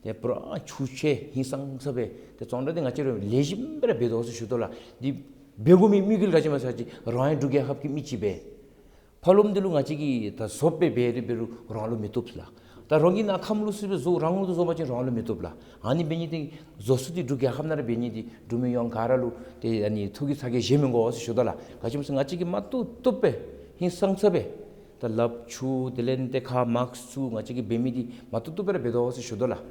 ཏེ་པུ་ར་འཁྱུ་ཅིག་ཧིང་སངས་ས་སྦེ་ཏེ་གཙང་སྦྲ་འདི་ང་བཅས་ར་ལེགས་ཤོམ་སྦེ་ར་འབད་དོ་ཟེར་ཞུ་དོ་ལགས། འདི་འབད་དགོ་མི་དམིགས་ཡུལ་ག་ཅི་སྨོ་ཟེར་བ་ཅིན་རང་ཡང་འབྲུག་རྒྱལ་ཁབ་ཀྱི་མི་ཅིག་སྦེ་ཕར་ལོགམ་འདི་ལུ་ང་བཅས་ཀྱིས་ད་བཟོ་སྦེ་འབད་རུང་འབད་རུང་རང་ལུ་མི་བཏུབ་ལགས། ད་རང་གི་ནང་ཁམས་ལུ་སུ་སྦེ་བཟོ་རང་ལུ་བཟོ་བ་ཅིན་རང་ལུ་མི་བཏུབ་ལགས། ཨ་ནི་འབད་ནི་འདི་བཟོ་ས་འདི་འབྲུག་རྒྱལ་ཁབ་ནང་ར་འབད་ནི་འདི་འབྲུག་མི་ཡོངས་ག་ར་ལུ་ཏེ་ཨ་ནི་ཐུགས་ཀྱི་ཚ་གྱང་བཞེས་མི་དགོ་ཟེར་ཞུ་དོ་ལགས། ག་ཅི་སྨོ་ཟེར་ང་བཅས་ཀྱིས་མ་བཏུབ་བཏུབ་སྦེ་ཧིང་སངས་ས་སྦེ་ད་ལགཔ་འཁྱུ་དེ་ལས་ཏེ་ཁ་མཱསཀ་བཙུགས་ང་བཅས་ཀྱིས་འབད་མི་འདི་མ་བཏུབ་བཏུབ་སྦེ་ར་འབད་དོ་ཟེར་ཞུ་དོ་ལགས།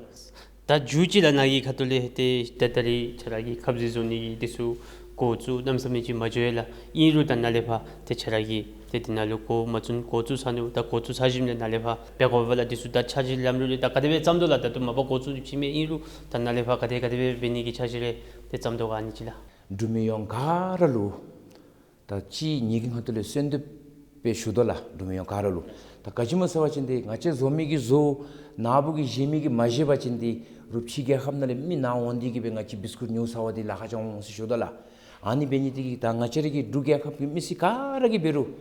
ད་མཇུག་ཅིག་ལས་ནཱ་གི་ཁ་ཐུག་ལས་ཏེ་ད་ད་རིས་ཁྱོད་ར་གིས་ཁབ་ཟས་བཟོ་ནི་གི་འདི་ཚུ་འགོ་བཙུགས་གནམ་མེད་ས་མེད་ཅིག་མ་འགྱོ་ཡི་ལགས། ཨིན་རུང་ད་ནཱ་ལས་ཕར་ཏེ་ཁྱོད་ར་གིས་ཏེ་འདི་ནང་ལུ་འགོ་མ་བཙུགས་འགོ་བཙུགས་ཚར་ནུག། ད་འགོ་བཙུགས་ཚར་ཞིནམ་ལས་ནཱ་ལས་ཕར་འབད་དགོ་པས་ལགས། འདི་ཚུ་ད་འཆར་གཞི་ལམ་ལུགས་རེ་ད་ག་དེ་སྦེ་བརྩམ་དོ་ལགས། ད་ལྟོ་མ་པ་འགོ་བཙུགས་ཅི་མས། ཨིན་རུང་ད་ནཱ་ལས་ཕར་ག་དེ་ག་དེ་སྦེ་འབད་ནི་གི་འཆར་གཞི་རེ་ཏེ་བརྩམ་དོ་ག་ཨ་ནི་ཅིག་ལགས། འབྲུག་མི་ཡོངས་ག་ར་ལུ་ད་ཅི་ངེ་གི་ཁ་ཐུག་ལས་གསོལ་འདེབས་སྦེ་ཞུ་དོ་ལགས། འབྲུག་མི་ཡོངས་ག་ར་ལུ། ད་ག་ཅི་སྨོ་ཟེར་བ་ཅིན་ཏེ་ང་བཅས་བཟོ་མི་གིས་བཟོ་ནཱ་བུ་གིས་བཞེས་མི་གིས་མ་བཞེས་པ་ཅིན་ཏེ་རུང་ཕྱི་རྒྱལ་ཁབ་ནང་ལས་མི་ནཱ་འོང་སྟེ་གི་སྦེ་ང་བཅས་བིསི་ཀུཊ་ཉོ་ཟ་བར་ཏེ་ལཱ་ཁག་འོང་ཟེར་ཞུ་དོ་ལགས། ཨ་ནི་འབད་ནི་འདི་གིས་ད་ང་བཅས་ར་གི་འབྲུག་རྒྱལ་ཁབ་ཀྱི་མི་སེར་ག་ར་གིས་འབད་རུང་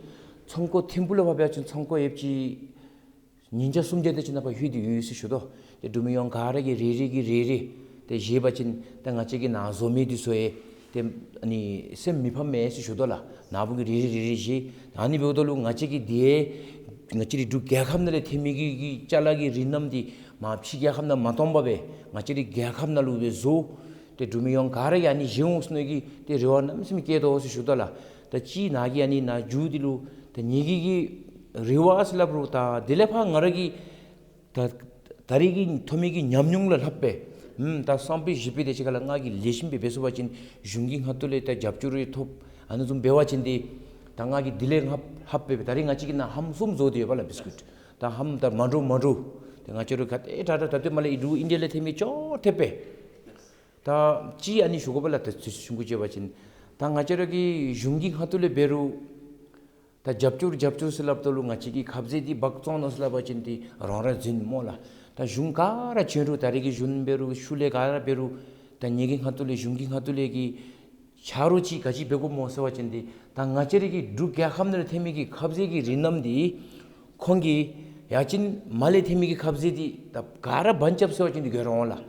ཚོང་ཁང་ཐིམ་ཕུག་ལུ་ཕར་འབད་བ་ཅིན་ཚོང་ཁང་ཡོདཔ་ཅིག་ཉིན་ཞག་སུམ་བརྒྱ་དེ་ཅིག་ནང་ཕར་ལྷོད་དེ་ཡོད་ཟེར་ཞུ་དོ། ཏེ་འབྲུག་མི་ཡོངས་ག་ར་གིས་རེ་རེ་གིས་རེ་རེ་ཏེ་བཞེས་པ་ཅིན་ཏེ་ང་བཅས་ཀྱི་ནཱ་བཟོ་མི་འདི་ཚུ་ཡང་ཏེ་ཨ་ནི་སེམས་མི་ཕམ་མས་ཟེར་ཞུ་དོ་ལགས། ནཱ་བུ་གིས་རེ་རེ་རེ་རེ་བཞེས། ཨ་ནི་འབདཝ་ད་ལུ་ང་བཅས་ཀྱི་འདི་ང་བཅས་རའི་འབྲུག་རྒྱལ་ཁབ་ནང་ལས་ཐོན་མི་གི་གི་ཅ་ལ་གི་རིགས་རྣམས་འདི་མར་ཕྱི་རྒྱལ་ཁབ་ནང་མ་གཏོང་པར་སྦེ་ང་བཅས་རའི་རྒྱལ་ཁབ་ནང་ལུ་སྦེ་བཟོ། ཏེ་འབྲུག་མི་ཡོངས་ག་ར་གིས་ཨ་ནི་བཞེས་འོང་ཟེར་མནོ་གི་ཏེ་རེ་བ་གནམ་མེད་ས་མེད་བསྐྱེད་དོ་ཟེར་ཞུ་དོ་ལགས། ད་ཅི་ནཱ་གི་ཨ་ནི་ནཱ་མཇུག་འདི་ལུ་ད་ངེ་གི་གི་རེ་བ་ཟེར་སླབ་རུང་ད་དེ་ལས་ཕར་ང་ར་གིས་ད་ ད་རེས་ཀྱི་ཐོབ་མི་གི་ཉམས་མྱོང་ལས་ལྷག་སྦེ་ཨམ་ད་བསམ་པའི་གཞི་སྦེ་དེ་ཅིག་ཁ་ལས་ང་གིས་ལེགས་ཤོམ་སྦེ་འབད་ཚུགས་པ་ཅིན་གཞུང་གི་ཁ་ཐུག་ལས་ད་རྒྱབ་སྐྱོར་རེ་ཐོབ། ཨ་ནི་བཟུམ་འབད་བ་ཅིན་དེ་ད་ང་གིས་དེ་ལས་ལྷག་སྦེ་ད་རེས་ང་བཅས་ཀྱིས་ནཱ་ཧམ་གསུམ་བཟོ་སྟེ་ཡོད་པ་ལགས། བིསི་ཀིཊ་ད་ཧམ་ད་མ་འདྲཝ་མ་འདྲཝ། དེ་ང་བཅས་ར་ག་དེ་དྲག་དྲག་ད་ལྟོ་མར་ལས་ཨིན་རུང་ཨིན་ཌི་ཡ་ལས་ཐོན་མི་ཅོག་འཐདཔ་སྦེ། ད་ཅིག་ཨ་ནི་ཞུ་དགོ་པས་ལགས། ད་ཚུ་ཆུང་ཀུ་བྱས་པ་ཅིན་ད་ང་བཅས་ར་གི་གཞུང་གི་ཁ་ཐུག་ལས་འབད་རུང་ད་རྒྱབ་སྐྱོར་རྒྱབ་སྐྱོར་ཟེར་སླབ་ད་ལུ་ང་བཅས་ཀྱིས་ཁ་ཟས་འདི་འབག་བཙོང་ནུག་ཟེར་སླབ་པ་ཅིན་འདི་རང་ར་རྫུན་སྨོ་ལགས། ད་གཞུང་ག་ར་བྱོན་རུང་ད་རེས་ཀྱི་གཞུང་འབད་རུང་ཤུལ་ལས་ག་ར་འབད་རུང་ད་ངེ་གི་ཁ་ཐུག་ལས་གཞུང་གི་ཁ་ཐུག་ལས་ཀྱི་ཆ་རོགས་ཅིག་ག་ཅི་འབད་དགོཔ་སྨོ་ཟེར་བ་ཅིན་འདི་ད་ང་བཅས་ར་གི་འབྲུག་རྒྱལ་ཁབ་ནང་ལས་ཐོན་མི་གི་ཁ་ཟས་ཀྱི་རིགས་རྣམས་འདི་ཁོང་གིས་ཡ་ཅིན་མར་ལས་ཐོན་མི་གི་ཁ་ཟས་འདི་ད་ག་ར་བན་རྐྱབ་ཟེར་བ་ཅིན་འདི་ག་ར་འོང་ལགས།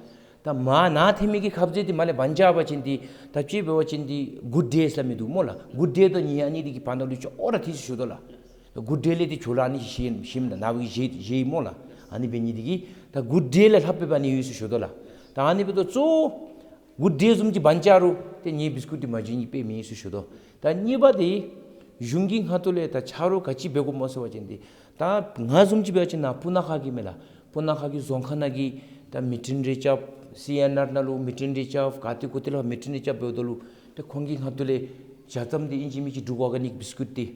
ད་མར་ནཱ་ཐོན་མི་གི་ཁ་ཟས་འདི་མར་ལས་བན་རྐྱབ་པ་ཅིན་འདི་ད་ཅི་འབད་བ་ཅིན་འདི་གུཌ་ཌེ་ཟེར་མི་འདུག་སྨོ་ལགས། གུཌ་ཌེ་དང་ཉི་ཤུ་ཨ་ནི་འདི་གི་བར་ན་ལུ་ཅོག་ར་འཐད་ཟེར་ཞུ་དོ་ལགས། གུཌ་ཌེ་ལས་འདི་ཇོ་ལ་ཨ་ནི་ཤེས་ཤེས་མི་ད་ནཱ་བུ་གིས་ཤེས་ཤེས་སྨོ་ལགས། ཨ་ནི་འབད་ནི་འདི་གིས་ད་གུཌ་ཌེ་ལས་ལྷག་སྦེ་ཨ་ནི་ཡོད་ཟེར་ཞུ་དོ་ལགས། ད་ཨ་ནི་འབདཝ་ད་གཙོ་བོ་གུཌ་ཌེ་བཟུམ་ཅིག་བན་རྐྱབ་རུང་ཏེ་ངེའི་བིསི་ཀིཊ་འདི་མ་བྱིན་ནི་དཔེ་མེད་ཟེར་ཞུ་དོ། ད་གཉིས་པ་འདི་གཞུང་གི་ཁ་ཐུག་ལས་ད་ཆ་རོགས་ག་ཅི་འབད་དགོཔ་སྨོ་ཟེར་བ་ཅིན་འདི་ད་ང་བཟུམ་ཅིག་འབད་བ་ཅིན་ནཱ་སྤུ་ན་ཁ་གི་མས་ལགས། སྤུ་ན་ཁ་གི་རྫོང་ཁག་ནང་གི་ད་མི་ཊིང་རེ་རྐྱབ། སི་ཨེན་ཨར་ནང་ལུ་མི་ཊིང་རེ་རྐྱབ། ག་ཏེ་གུ་ཏེ་ལུ་མི་ཊིང་རེ་རྐྱབ་འབདཝ་ད་ལུ་ཏེ་ཁོང་གི་ཁ་ཐུག་ལས་ཇ་ཙམ་འདི་ཨིན་ཅི་མིན་ཅི་འབྲུག་ཨོར་གེ་ནིཀ་བིསི་ཀིཊ་འདི་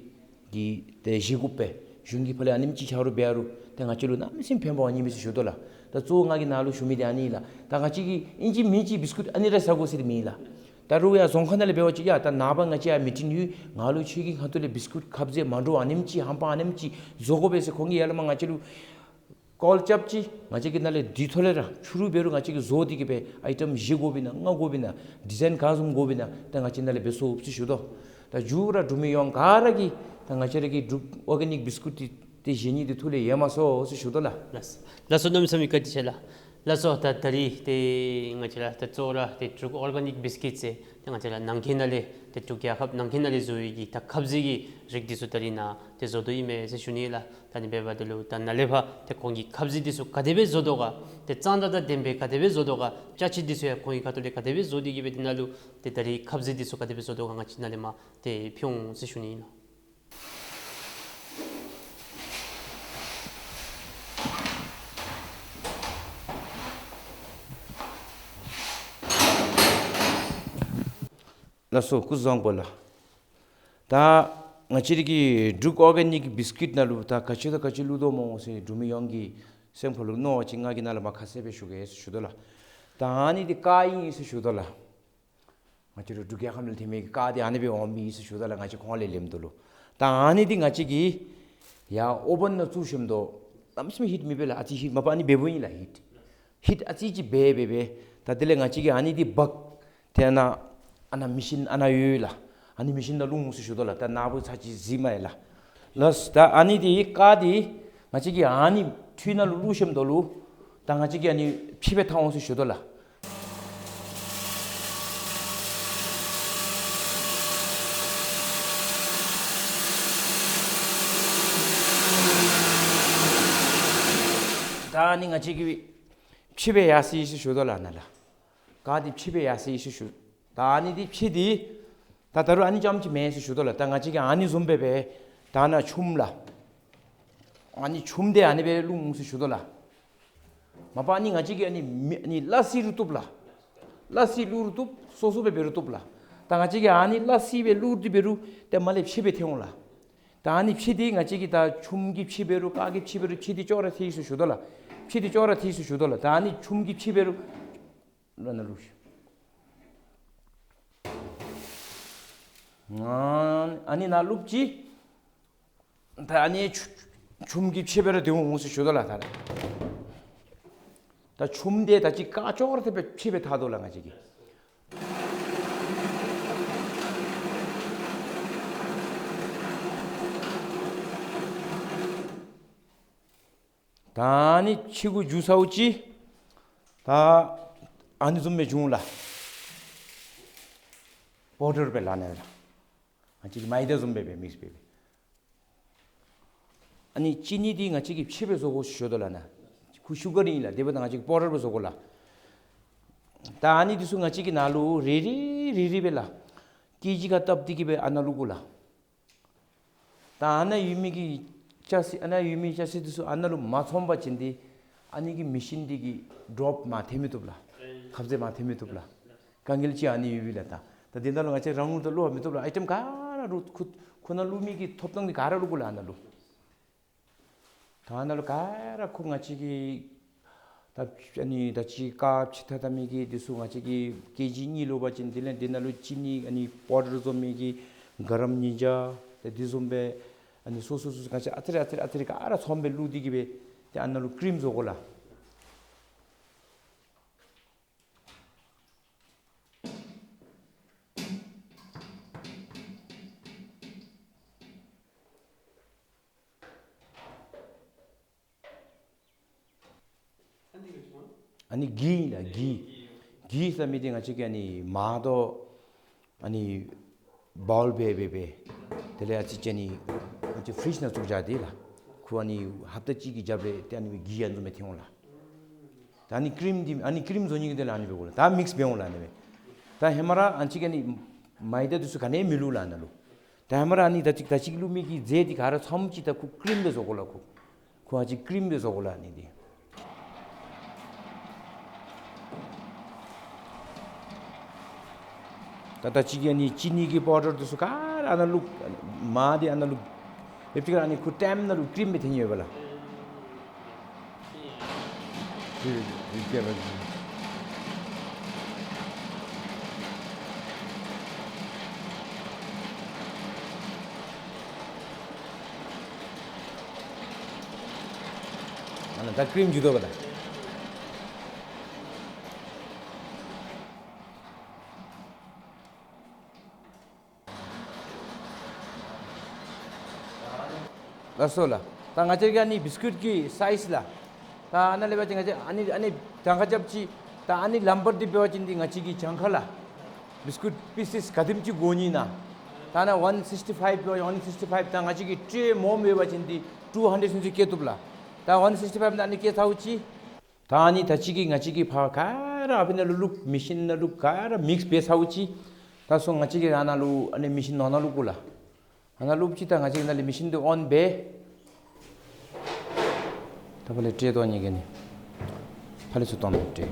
གི་ཏེ་བཞེས་དགོ་པས། གཞུང་གི་ཕར་ལས་ཨ་ནེམ་ཅིག་ཆ་རོགས་འབད་རུང་ཏེ་ང་བཅས་ལུ་གནམ་མེད་ས་མེད་ཕན་པ་འོང་ནི་མས་ཟེར་ཞུ་དོ་ལགས། ད་གཙོ་བོ་ང་གིས་ནཱ་ལུ་ཞུ་མི་འདི་ཨ་ནི་ལགས། ད་ང་བཅས་ཀྱིས་ཨིན་ཅི་མིན་ཅི་བིསི་ཀིཊ་ཨ་ནི་ར་ཟ་དགོ་ཟེར་མེན་ལགས། ད་རུང་ཡང་རྫོང་ཁག་ནང་ལས་འབད་བ་ཅིན་ཡ་ད་ནངས་པ་ང་བཅས་ཡར་མི་ཊིང་ཡོད། ང་ལུ་ཁྱོད་ཀྱི་ཁ་ཐུག་ལས་བིསི་ཀིཊ་ཁ་ཟས་མ་འདྲཝ་ཨ་ནེམ་ཅིག་ཧམ་པ་ཨ་ནེམ་ཅིག་བཟོ་དགོ་པས་ཟེར་ཁོང་གིས་ཡར་ལས་མར་ང་བཅས་ལུ་ཀོལ་རྐྱབ་ཅི། ང་བཅས་ཀྱིས་ནཱ་ལས་དེ་ཐོག་ལས་ར་ཕྱི་རུ་འབད་རུང་ང་བཅས་ཀྱིས་བཟོ་སྟེ་གི་སྦེ་ཨའི་ཊམ་བཞི་དགོ་པས་ན་ལྔ་དགོ་པས་ན་ཌི་ཛའིན་ག་བཟུམ་དགོ་པས་ན་ད་ང་བཅས་ནཱ་ལས་འབད་ཚུགས་ཟེར་ཞུ་དོ། ད་མཇུག་ར་འབྲུག་མི་ཡོངས་ག་ར་གིས་ད་ང་བཅས་ར་གི་འབྲུག་ཨོར་གེ་ནིཀ་བིསི་ཀིཊ་འདི་ཏེ་བཞེས་ནི་འདི་ཐུགས་ལས་ཡལ་མ་སོང་ཟེར་ཞུ་དོ་ལགས། ལགས་སོ། ལགས་སོ། གནམ་མེད་ས་མེད་བཀའ་དྲིན་ཆེ་ལགས། ལགས་སོ། ད་ད་རིས་ཏེ་ང་བཅས་ར་ད་གཙོ་བོ་ར་ཏེ་འབྲུག་ཨོར་གེ་ནིཀ་བིསི་ཀིཊ་ཟེར་ཏེ་ང་བཅས་ར་ནང་འཁོད་ནང་ལས་ཏེ་འབྲུག་རྒྱལ་ཁབ་ནང་འཁོད་ནང་ལས་བཟོ་བའི་གི་ད་ཁ་ཟས་ཀྱི་རིགས་འདི་ཚུ་ད་རིས་ནཱ་ཏེ་བཟོ་དོ་ཨིན་མས་ཟེར་ཞུ་ནི་ལགས། ད་ཨ་ནི་འབདཝ་ད་ལུ་ད་ནཱ་ལས་ཕར་ཏེ་ཁོང་གིས་ཁ་ཟས་འདི་ཚུ་ག་དེ་སྦེ་བཟོ་དོ་ག། ཏེ་གཙང་སྦྲ་དང་ལྡན་པའི་ག་དེ་སྦེ་བཟོ་དོ་ག། ཅ་ཆས་འདི་ཚུ་ཡང་ཁོང་གི་ཁ་ཐུག་ལས་ག་དེ་སྦེ་བཟོ་སྟེ་གི་སྦེ་ཏེ་ནཱ་ལུ་ཏེ་ད་རིས་ཁ་ཟས་འདི་ཚུ་ག་དེ་སྦེ་བཟོ་དོ་ག་ང་བཅས་ནཱ་ལས་མར་ཏེ་ཕུལ་འོང་ཟེར་ཞུ་ནི་ཨིན་ལགས། ལགས་སོ། སྐུ་གཟུགས་བཟང་པོ་ལགས། ད་ང་བཅས་ར་གི་འབྲུག་ཨོར་གེ་ནིཀ་བིསི་ཀིཊ་ནང་ལུ་ད་ག་ཅི་དང་ག་ཅི་བླུག་དོ་སྨོ་ཟེར་འབྲུག་མི་ཡོངས་ཀྱིས་སེམས་ཁར་ལུ་མནོ་བ་ཅིན་ང་གིས་ནཱ་ལས་མར་ཁ་གསལ་སྦེ་ཞུ་གེ་ཟེར་ཞུ་དོ་ལགས། ད་ཨ་ནི་འདི་ཀར་ཨིན་ཟེར་ཞུ་དོ་ལགས། ང་བཅས་ར་འབྲུག་རྒྱལ་ཁབ་ནང་ལས་ཐོན་མི་གི་ཀར་འདི་ཨ་ནི་སྦེ་འོང་མི་ཨིན་ཟེར་ཞུ་དོ་ལགས། ང་བཅས་ཁོང་ལས་ལེནམ་ད་ལུ་ད་ཨ་ནི་འདི་ང་བཅས་ཀྱིས་ཡར་ཨོ་བཱན་ནང་བཙུགས་ཞིནམ་ད་གནམ་མེད་ས་མེད་ཧིཊ་མི་འབད་ལགས། ཨ་ཙི་ཧིཊ་མ་པ་ཨ་ནི་འབདཝ་ཨིན་ལགས། ཧིཊ་ཧིཊ་ཨ་ཙི་ཅིག་འབད་འབད་འབད་ད་དེ་ལས་ང་བཅས་ཀྱིས་ཨ་ནི་འདི་འབག་ཏེ་ཨ་ནཱ་ཨ་ནཱ་མེ་ཤིན་ཨ་ནཱ་ཡོད་ལགས། ཨ་ནི་མེ་ཤིན་ནང་བླུག་འོང་ཟེར་ཞུ་དོ་ལགས། ད་ནཱ་བུ་ཚར་ཅིག་གཟིགས་མས་ལགས། ལགས། ད་ཨ་ནི་འདི་ཀར་འདི་ང་བཅས་ཀྱིས་ཨ་ནི་ཁྲུས་ནང་ལུ་བླུག་ཞིནམ་ད་ལུ་ད་ང་བཅས་ཀྱིས་ཨ་ནི་ཕྱེ་སྦེ་འཐག་འོང་ཟེར་ཞུ་དོ་ལགས། ད་ཨ་ནི་ང་བཅས་ཀྱིས་ཕྱེ་སྦེ་ཡར་སོ་ཡི་ཟེར་ཞུ་དོ་ལགས་ནཱ་ལགས། ཀར་འདི་ཕྱེ་སྦེ་ཡར་སོ་ཡི་ཟེར་ཞུ། ད་ཨ་ནི་འདི་ཕྱེ་འདི་ད་ད་རུང་ཨ་ནི་རྐྱངམ་ཅིག་མེན་ཟེར་ཞུ་དོ་ལགས། ད་ང་བཅས་ཀྱིས་ཨ་ནི་བཟུམ་སྦེ་སྦེ་ད་ནཱ་ཆུམ་ལགས། ཨ་ནི་ཆུམ་འདི་ཨ་ནི་སྦེ་བླུག་འོང་ཟེར་ཞུ་དོ་ལགས། མ་པ་ཨ་ནི་ང་བཅས་ཀྱིས་ཨ་ནི་མེ་ཨ་ནི་སླ་བསྲེ་རུང་བཏུབ་ལགས། སླ་བསྲེ་བླུག་རུང་བཏུབ། སོ་སོ་སྦེ་འབད་རུང་བཏུབ་ལགས། ད་ང་བཅས་ཀྱིས་ཨ་ནི་སླ་བསྲེ་སྦེ་བླུག་སྟེ་འབད་རུང་ཏེ་མར་ལས་ཕྱེ་སྦེ་འཐོན་འོང་ལགས། ད་ཨ་ནི་ཕྱེ་འདི་ང་བཅས་ཀྱིས་ད་ཆུམ་གྱི་ཕྱེ་འབད་རུང་ཀར་གྱི་ཕྱེ་འབད་རུང་ཕྱེ་འདི་ཅོག་ར་འཐད་ཡི་ཟེར་ཞུ་དོ་ལགས། ཕྱེ་འདི་ཅོག་ར་འཐད་ཡི་ཟེར་ཞུ་དོ་ལགས། ད་ཨ་ནི་ཆུམ་གྱི་ཕྱེ་འབད་རུང་ལགས་ནཱ་བླུགས་ཤིག། ཨ་ཨ་ནི་ནཱ་བླུགས་ཅི། ད་ཨ་ནི་ཆུ་ཆུམ་གྱི་ཕྱེ་འབད་རུང་འཐོན་འོང་ཟེར་ཞུ་དོ་ལགས། ད་ད་ཆུམ་འདི་ད་ཅི་ཀར་ཅོག་ར་འཐདཔ་སྦེ་ཕྱེ་སྦེ་འཐག་དོ་ལགས་ང་བཅས་ཀྱིས། ད་ཨ་ནི་ཕྱེ་གུ་འགྱུར་ཚརཝ་ཅིག་ད་ཨ་ནི་བཟུམ་སྦེ་འབྱུང་ལགས། པའུ་ཌར་སྦེ་ལགས་ནཱ་ལགས། ང་བཅས་ཀྱིས་མའི་ད་བཟུམ་སྦེ་སྦེ་མིགསི་སྦེ་སྦེ། ཨ་ནི་ཅི་ནི་འདི་ང་བཅས་ཀྱིས་ཕྱེ་སྦེ་བཟོ་དགོ་ཞུ་དོ་ལགས་ནཱ། ཁུ་ཤུ་གར་ཨིན་ལགས། དེ་འབདཝ་ད་ང་བཅས་ཀྱིས་པའུ་ཌར་སྦེ་བཟོ་དགོ་ལགས། ད་ཨ་ནི་འདི་ཚུ་ང་བཅས་ཀྱིས་ནཱ་ལུ་རེ་རེ་རེ་རེ་སྦེ་ལགས། ཀེ་ཇི་ཁར་བཏབ་སྟེ་གི་སྦེ་ཨ་ནཱ་བླུག་དགོ་ལགས། ད་ཨ་ནཱ་ཡོད་མི་གི་ཅ་ཆས་ཨ་ནཱ་ཡོད་མི་ཅ་ཆས་འདི་ཚུ་ཨ་ནཱ་ལུ་མ་ཚོང་པ་ཅིན་འདི་ ཨ་ནི་གི་མེ་ཤིན་འདི་གིས་ཌོབ་མར་འཐེན་མི་བཏུབ་ལགས། ཁབ་ཟས་མར་འཐེན་མི་བཏུབ་ལགས། དཀའ་ངལ་ཅིག་ཨ་ནི་ཡོད་པས་ལགས། ད་ད་དེ་ནང་ལུ་ང་བཅས་རང་ལུ་ད་བླུག་མི་བཏུབ་ལགས། ཨའི་ཊེམ་ག་ར་རུ་ཁུ་ཁུ་ནང་བླུག་མི་གི་ཐོབ་ཐང་འདི་ག་ར་བླུག་དགོ་ལགས་ཨ་ནཱ་ལུ། ད་ཨ་ནཱ་ལུ་ག་ར་ཁུ་ང་བཅས་ཀྱིས་ད་ཨ་ནི་ད་ཅི་ཀ་ཕྱེ་ཐ་ད་མི་གི་འདི་ཚུ་ང་བཅས་ཀྱིས་ཀེ་ཇི་གཉིས་ལུ་འབད་བ་ཅིན་དེ་ལས་དེ་ནང་ལུ་ཅི་ནི་ཨ་ནི་པའུ་ཌར་བཟོ་མི་གི་ག་རམ་ཉིན་ཇ་ཏེ་འདི་བཟུམ་སྦེ་ཨ་ནི་སོ་སོ་སོ་སོ་ང་བཅས་ཨ་ཙི་རེ་ཨ་ཙི་རེ་ཨ་ཙི་རེ་ག་ར་ཚོམ་སྦེ་བླུག་སྟེ་གི་སྦེ་ཏེ་ཨ་ནཱ་ལུ་ཀི་རིམ་བཟོ་དགོ་ལགས། ཨ་ནི་གྷི་ལགས་གྷི། གྷི་ཟེར་མི་འདི་ང་བཅས་ཀྱིས་ཨ་ནི་མར་དོ་ཨ་ནི་བའོལ་སྦེ་སྦེ་སྦེ་དེ་ལས་ཨ་ཙི་ཅིག་ཨ་ནི་ང་བཅས་ཕི་རིཇ་ནང་བཙུགས་བཞག་སྟེ་ལགས། ཁུ་ཨ་ནི་ཧབ་ཏ་གཅིག་གི་རྒྱབ་ལས་ཏེ་ཨ་ནི་གྷི་ཨ་ནི་བཟུམ་སྦེ་འཐོན་འོང་ལགས། ད་ཨ་ནི་ཀི་རིམ་འདི་ཨ་ནི་ཀི་རིམ་བཟོ་ནི་གི་དོན་ལས་ཨ་ནི་སྦེ་དགོ་ལགས། ད་མིགས་འབད་འོང་ལགས་ཨ་ནི་སྦེ། ད་ཧེ་མ་ར་ཨ་ནི་ཅིག་ཨ་ནི་མའི་ད་འདི་ཚུ་ག་ནི་མི་བླུག་ལགས་ཨ་ནཱ་ལུ། ད་ཧེ་མ་ར་ཨ་ནི་ད་ཅི་ད་ཅི་བླུག་མི་གི་རྫས་འདི་ག་ར་ཚངམ་ཅིག་ད་ཁུ་ཀི་རིམ་སྦེ་བཟོ་དགོ་ལགས་ཁུ། ཁུ་ཨ་ཙི་ཀི་རིམ་སྦེ་བཟོ་དགོ་ལགས་ཨ་ནི་འདི། ད་ད་ཅི་གི་ཨ་ནི་ཅི་ནི་གི་པའུ་ཌར་འདི་ཚུ་ག་ར་ཨ་ནཱ་བླུག། མར་འདི་ཨ་ནཱ་བླུག། ཨེབ་ཅིག་ཨ་ནི་ཁུ་ཊེམ་ནང་ལུ་ཀི་རིམ་སྦེ་འཐོན་ཡོད་པས་ལགས། ཨ་ནཱ་ད་ཀི་རིམ་འགྱོ་དོ་པས་ལགས། ལགས་སོ་ལགས། ད་ང་བཅས་ཀྱི་ཨ་ནི་བིསི་ཀུཊ་ཀྱི་སའིཛ་ལགས། ད་ཨ་ནཱ་ལས་འབད་བ་ཅིན་ང་བཅས་ཨ་ནི་ཨ་ནི་གྱངས་ཁ་རྐྱབ་ཅི། ད་ཨ་ནི་ལམ་བར་འདི་འབད་བ་ཅིན་འདི་ང་བཅས་ཀྱི་གྱངས་ཁ་ལགས། བིསི་ཀུཊ་པི་སིས་ག་དེམ་ཅིག་དགོ་ནི་ཨིན་ན། ད་ཨ་ནཱ་ཝན་སིགསི་ཊི་ཕའིབ་ཝན་སིགསི་ཊི་ཕའིབ་ད་ང་བཅས་ཀྱི་ཊེ་མོ་མེད་པ་ཅིན་འདི་ཊུ་ཧན་ཌེཌ་ཚུན་ཚོད་བཀལ་བཏུབ་ལགས། ད་ཝན་སིགསི་ཊི་ཕའིབ་ནང་ཨ་ནི་བཀལ་ཚརཝ་ཅིག། ད་ཨ་ནི་ད་ཅི་གི་ང་བཅས་ཀྱིས་ཕར་ག་ར་ཨ་ཕི་ནང་ལུ་བླུག་མེ་ཤིན་ནང་ལུ་ག་ར་མིགས་འབད་ཚརཝ་ཅིག། ད་སོ་ང་བཅས་ཀྱིས་ཨ་ནཱ་ལུ་ཨ་ནི་མེ་ཤིན་ནང་ན་བླུག་དགོ་ལགས། ཨ་ནཱ་བླུག་ཅི། ད་ང་བཅས་ནཱ་ལས་མེ་ཤིན་འདི་ཨོན་འབད། ད་ཕར་ལས་ཊེ་བཏོན་ནི་གི་ནི། ཕར་ལས་ཚུར་བཏོན་ནི་ཊེ།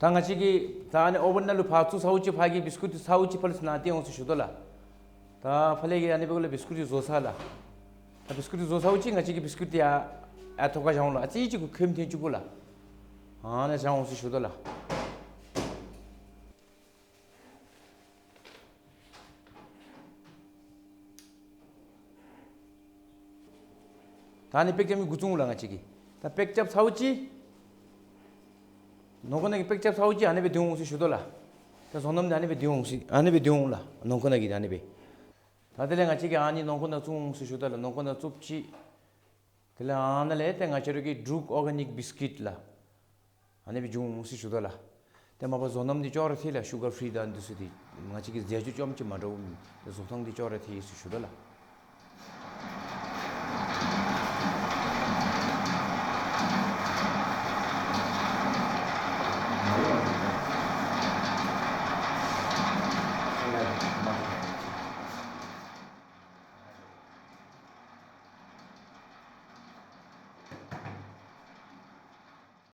ད་ང་བཅས་ཀྱིས་ད་ཨ་ནི་ཨོ་བན་ནང་ལུ་ཕར་བཙུགས་ཚརཝ་ཅིག་ཕར་གྱི་བིསི་ཀུཊ་འདི་ཚརཝ་ཅིག་ཕར་ལས་ཚུར་ནཱ་སྟོན་འོང་ཟེར་ཞུ་དོ་ལགས། ད་ཕར་ལས་ཀྱི་ཨ་ནི་འབདཝ་ལས་བིསི་ཀུཊ་འདི་བཟོ་ཚར་ལགས། ད་བིསི་ཀུཊ་འདི་བཟོ་ཚརཝ་ཅིག་ང་བཅས་ཀྱིས་བིསི་ཀུཊ་འདི་ཡར་ཨ་ཐོག་ཁར་བཞག་འོང་ལགས། ཨ་ཙི་ཅིག་ཁུ་ཁེམ་ཐོན་བཅུག་དགོ་ལགས། ཨ་ནཱ་བཞག་འོང་ཟེར་ཞུ་དོ་ལགས། ད་ཨ་ནི་པེཀ་རྐྱབ་མི་འགོ་བཙུགས་འོང་ལགས་ང་བཅས་ཀྱིས། ད་པེཀ་རྐྱབ་ཚརཝ་ཅིག། ནང་ཁོག་ནང་གི་པེཀ་རྐྱབ་ཚརཝ་ཅིག་ཨ་ནི་སྦེ་འཐོན་འོང་ཟེར་ཞུ་དོ་ལགས། ད་བཟོ་རྣམ་འདི་ཨ་ནི་སྦེ་འཐོན་འོང་ཟེར་ཨ་ནི་སྦེ་འཐོན་འོང་ལགས། ནང་ཁོག་ནང་གི་ཨ་ནི་སྦེ། ད་དེ་ལས་ང་བཅས་ཀྱིས་ཨ་ནི་ནང་ཁོག་ནང་བཙུགས་འོང་ཟེར་ཞུ་དོ་ལགས། ནང་ཁོག་ནང་བཙུགས་ཅི། དེ་ལས་ཨ་ནཱ་ལས་ཏེ་ང་བཅས་ར་གི་འབྲུག་ཨོར་གེ་ནིཀ་བིསི་ཀིཊ་ལགས། ཨ་ནི་སྦེ་འབྱུང་འོང་ཟེར་ཞུ་དོ་ལགས། ཏེ་མ་པ་བཟོ་རྣམ་འདི་ཅོག་ར་འཐད་ལགས། ཤུ་གར་ཕི་རི་དང་འདི་ཚུ་འདི་ང་བཅས་ཀྱི་རྫས་སྦྱོར་ཅོག་རྐྱངམ་ཅིག་མ་འདྲཝ་ཨིན། ཏེ་བཟོ་ཐངས་འདི་ཅོག་ར་འཐད་ཟེར་ཞུ་དོ་ལགས།